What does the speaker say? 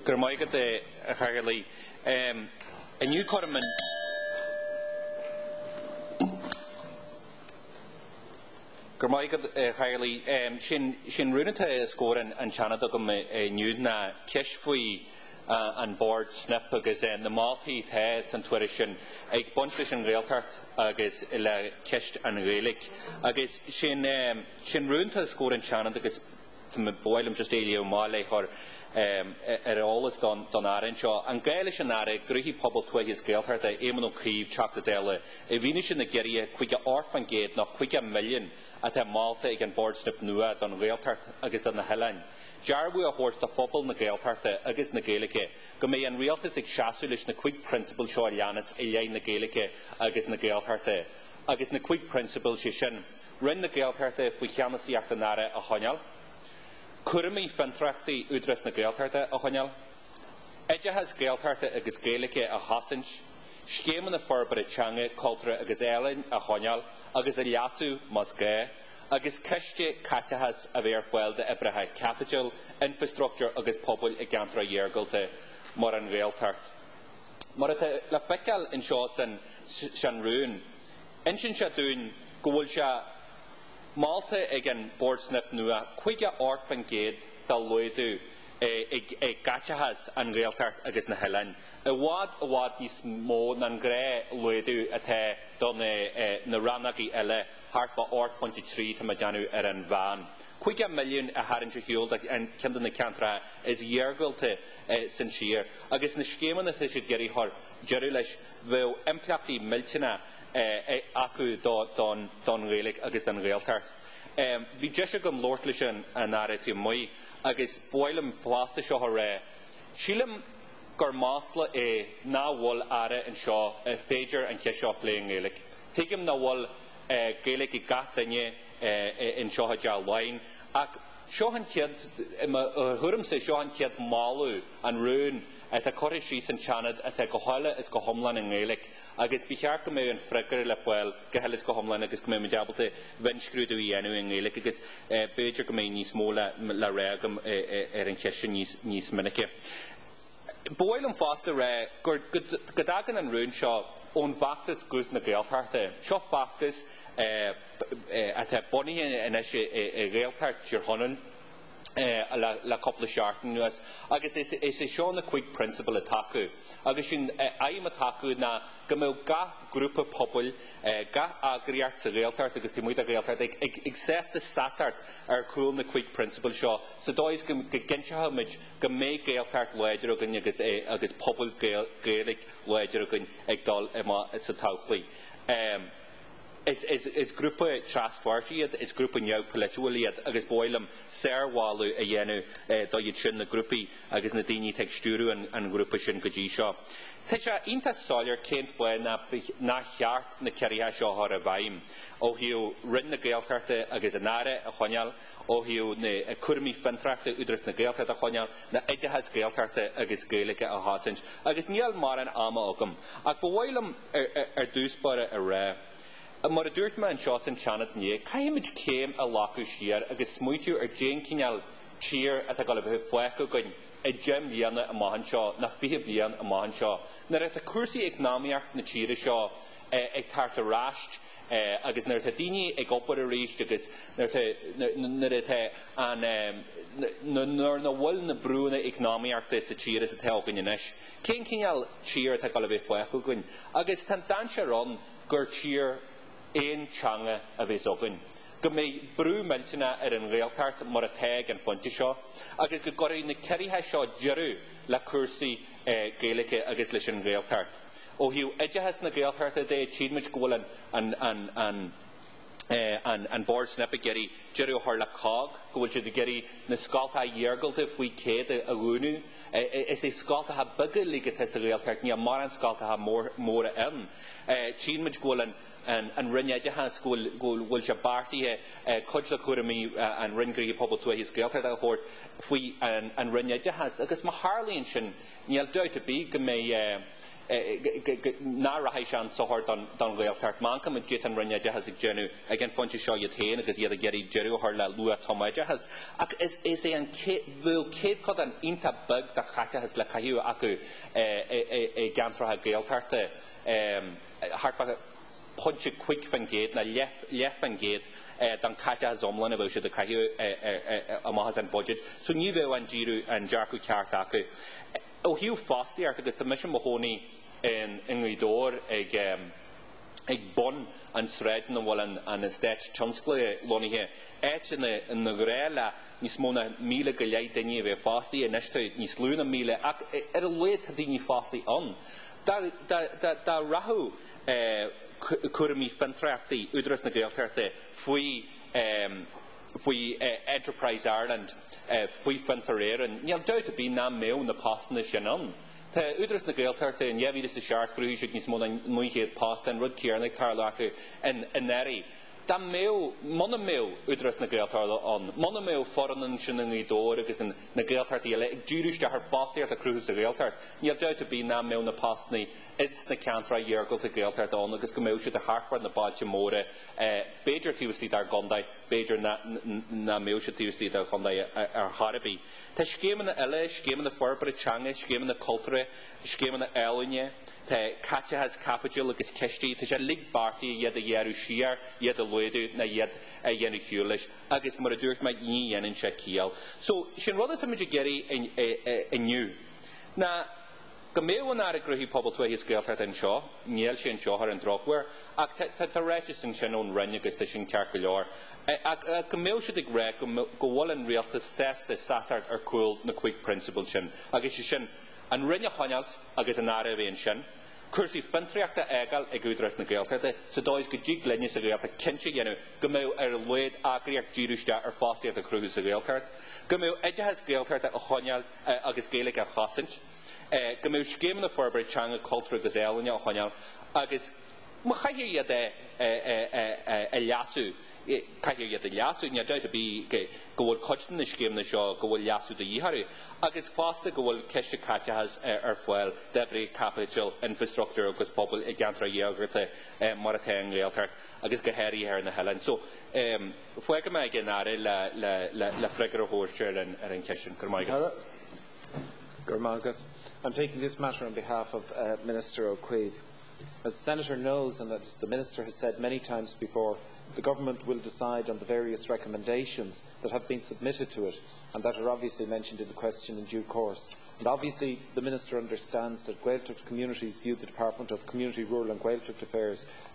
Go raibh maith agat, a Chathaoirligh. Inniu cuirim an. Go raibh maith agat, a Chathaoirligh. Sé'n rún atá os comhair an tSeanaid agam inniu ná ceist faoi an Bord Snip agus na moltaí atá san tuairisc sin ag baint leis an Ghaeltacht agus le ceist an Ghaeilge. Agus sé'n rún atá os comhair an tSeanaid agus ba mhaith liom just é a léamh amach le chur ar eolas don Aire anseo. An gá leis an Aire Gnóthaí Pobail Tuaithe is Gaeltachta, Éamon Ó Cuív, Teachta Dála, i bhfianaise na gciorruithe 58% nó 50 milliún atá molta ag an Bord Snip Nua don Ghaeltacht agus do na hoileáin, dearbhú a thabhairt do phobal na Gaeltachta agus na Gaeilge go mbeidh an Rialtas ag seasamh leis na cuig prionsabal seo a leanas i leith na Gaeilge agus na Gaeltachta agus na cuig prionsabal, sé sin. Roinn na Gaeltachta faoi cheannasaíocht an Aire a choinneáil, cúraimí fiontraíochta Údarás na Gaeltachta a choinneáil, oideachas Gaeltachta agus Gaeilge a chosaint, scéimeanna forbartha teanga, cultúrtha agus ealaíon a choinneáil agus a leasú más gá, agus ciste caiteachais a bheith ar fáil d'oibreacha caipitil, infreastruchtúir agus pobail i gceantracha iargúlta mar an Ghaeltacht. Mar atá le feiceáil anseo san rún, Insíonn sé dúinn go bhfuil sé molta ag an Bord Snip Nua 58% de laghdú i gcaiteachas an Ghaeltacht agus na hoileáin, i bhfad i bhfad níos mó ná an gnáthlaghdú atá do na rannógaí eile, thart fá 8.3 tá mé ag déanamh ar an mheán. 50 milliún a tharraingt ar shiúl do cheann de na ceantracha is iargúlta san tír agus na scéimeanna atá siad ag iarraidh a chur deireadh leis bheadh impleachtaí millteanacha acu don Ghaeilge agus don Ghaeltacht. Bhí deis agam labhairt leis an Aire taobh amuigh agus ba mhaith liom fosta seo a rá, sílim gur masla é nach bhfuil Aire anseo ar féidir an cheist seo a phlé i nGaeilge. Tuigim nach bhfuil Gaeilge ag gach duine anseo i dTeach Laighean ach seo an chéad, i mo thuairimse, seo an chéad mholadh, an rún, atá curtha síos san tSeanad atá go huile is go hiomlán i nGaeilge agus ba cheart go mbeadh an freagra le fáil go huile is go hiomlán agus go mbeadh muid ábalta mhionscrúdú a dhéanamh i nGaeilge agus b'fhéidir go mbeidh níos mó le rá agam ar an cheist sin níos minice. Ba mhaith liom fosta a rá go dtagann an rún seo ón bhfeachtas Guth na Gaeltachta. Seo feachtas atá bunaithe anois i Ghaeltacht Thír Chonaill. le cúpla seachtain anuas agus is é seo na cuig prionsabal atá acu agus sé'n aidhm atá acu ná go mbeadh gach grúpa pobail, gach eagraíocht sa Ghaeltacht agus taobh amuigh de Ghaeltacht ag sásta seasacht ar chúl na cuig prionsabal seo sa dóigh is go gcinnteochaimid go mbeidh Gaeltacht láidir againn agus agus pobal Gaeilge láidir againn ag dul amach sa todhchaí. Is grúpa traspháirtí iad, is grúpa neamhpholaitiúil iad agus ba mhaith liom sármholadh a dhéanamh do iad sin, na grúpaí agus na daoine atá ag stiúradh an ghrúpa sin go dtí seo. Tá sé iontach soiléir cén fáth nach cheart na ciorruithe seo a chur i bhfeidhm ó thaobh Roinn na Gaeltachta agus an Aire a choinneáil, ó thaobh na cúraimí fiontraíochta Údarás na Gaeltachta a choinneáil, na oideachas Gaeltachta agus Gaeilge a chosaint. Agus níl mórán ama agam ach ba mhaith liom ar dtús báire a rá, mar a dúirt mé anseo san tSeanad inné, caithfimid céim a ghlacadh siar agus smaoitiú ar cén cineál tír atá ag dul a bheith fágtha againn i deich mbliana amach anseo nó 20 bliain amach anseo. Nuair atá cúrsaí eacnamaíocht na tíre seo ag teacht ar ais agus nuair atá daoine ag obair arís agus nuair atá nuair atá an nuair nach bhfuil na brúnna eacnamaíochta sa tír is atá againn anois. Cén cineál tír atá ag dul a bheith fágtha againn? Agus tá an dainséar ann gur tír aon teanga a bheas againn, go mbeidh brú millteanach ar an Ghaeltacht mar atá ag an phointe seo, agus go gcuirfidh na ciorruithe seo deireadh le cúrsaí Gaeilge agus leis an Ghaeltacht. Ó thaobh oideachas na Gaeltachta de, tchíonn muid go bhfuil an an an an Bord Snip ag iarraidh deireadh a chur le COGG, go bhfuil siad ag iarraidh na scoltacha iargúlta faoi 100 a dhúnadh. Is é scoltacha beaga uilig atá sa Ghaeltacht, níl mórán scoltacha móra ann. Tchíonn muid go bhfuil an Roinn Oideachais, go bhfuil sé beartaithe cuid de chúraimí an Roinn Gnóthaí Pobail Tuaithe is Gaeltachta a thabhairt faoi an Roinn Oideachais agus má tharlaíonn sin, níl dabht ar bith go mbeidh. Nach rachaidh sé chun sochair don Ghaeltacht. M'anam caidé atá an Roinn Oideachais ag déanamh ag an phointe seo iad féin agus iad ag iarraidh deireadh a chur le luath-tumoideachas. Ach is é an bheadh céadchodán iontach beag de chaiteachas le caitheamh acu i gceantracha Gaeltachta, thart fá 0.5% nó leath faoin gcéad den chaiteachas iomlán a bheadh siad ag caitheamh amach as an budget. So ní bheadh an díriú an dearcadh ceart acu. Ó thaobh fostaíocht, agus tá mise i mo chónaí in i nGaoth Dobhair ag ag bun an sráid ina bhfuil an an eastát tionsclaíoch lonnaithe, áit ina ina gnách le níos mó ná 1,500 duine a bheith fostaithe, anois tá níos lú ná 1,000, ach ar a laghad tá daoine fostaithe ann. Dá dá dá dá rachadh cúraimí fiontraíochta Údarás na Gaeltachta faoi faoi Enterprise Ireland, faoi Fiontar Éireann, níl dabht ar bith nach mbeadh na postanna sin ann. Tá Údarás na Gaeltachta in 2007 chruthaigh siad níos mó ná 900 post, an rud céanna ag tarlú acu in anuraidh. Dá mbeadh, muna mbeadh Údarás na Gaeltachta ann, muna mbeadh foireann ansin i nGaoth Dobhair agus in na Gaeltachtaí eile ag díriú isteach ar fostaíocht a chruthú sa Ghaeltacht, níl dabht ar bith nach mbeadh na postanna ins na ceantracha iargúlta Gaeltachta ann agus go mbeadh siad thart fá na bailte móra, b'fhéidir taobh istigh dár gcontae, b'fhéidir nach mbeadh siad taobh istigh de chontae ar chor ar bith. Tá scéimeanna eile, scéimeanna forbartha teanga, scéimeanna cultúrtha, scéimeanna ealaíne, tá caiteachas caipitil agus cistí, tá sé uilig beartaithe iad a ghearradh siar, iad a laghdú nó iad a dhéanamh ciúin leis agus mar a dúirt mé ní dhéanann sé ciall. So, sin rud atáimid ag iarraidh inniu ná go mbeadh an Aire Gnóthaí Pobail Tuaithe is Gaeltachta anseo, níl sé anseo ar an drochuair, ach tá ráiteas ansin ón Roinn agus tá sin ceart go leor, ach go mbeadh siad ag rá go bhfuil an rialtas sásta seasamh ar chúl na cúig prionsabal sin, agus sé sin, an Roinn a choinneáilt agus an Aire a bheith ansin, cúrsaí fiontraíochta a fhágáil ag Údarás na Gaeltachta sa dóigh is go dtig linne sa Ghaeltacht cinnte a dhéanamh go mbeadh ar a laghad eagraíocht díriú isteach ar fostaíocht a chruthú sa Ghaeltacht, go mbeadh oideachas Gaeltachta a choinneáil agus Gaeilge a chosaint. go mbeadh scéimeanna forbartha teanga, cultúir agus ealaíne á choinneáil agus má chaithfear iad a leasú, caithfear iad a leasú, níl dabht ar bith go bhfuil cuid de na scéimeanna seo go bhfuil leasú de dhíth orthu agus fosta go bhfuil ciste caiteachais ar fáil d'oibreacha caipitil, infreastruchtúir agus pobail i gceantracha iargúlta mar atá an Ghaeltacht agus go háirithe ar na hoileáin. So, fágfaidh mé ag an Aire le freagra a thabhairt ar an cheist sin. Go raibh maith agat. Gurmagat. I'm taking this matter on behalf of Minister Ó Cuív. As the Senator knows, and as the Minister has said many times before, the Government will decide on the various recommendations that have been submitted to it and that are obviously mentioned in the question in due course. And obviously the Minister understands that Gaeltacht communities view the Department of Community, Rural and Gaeltacht Affairs as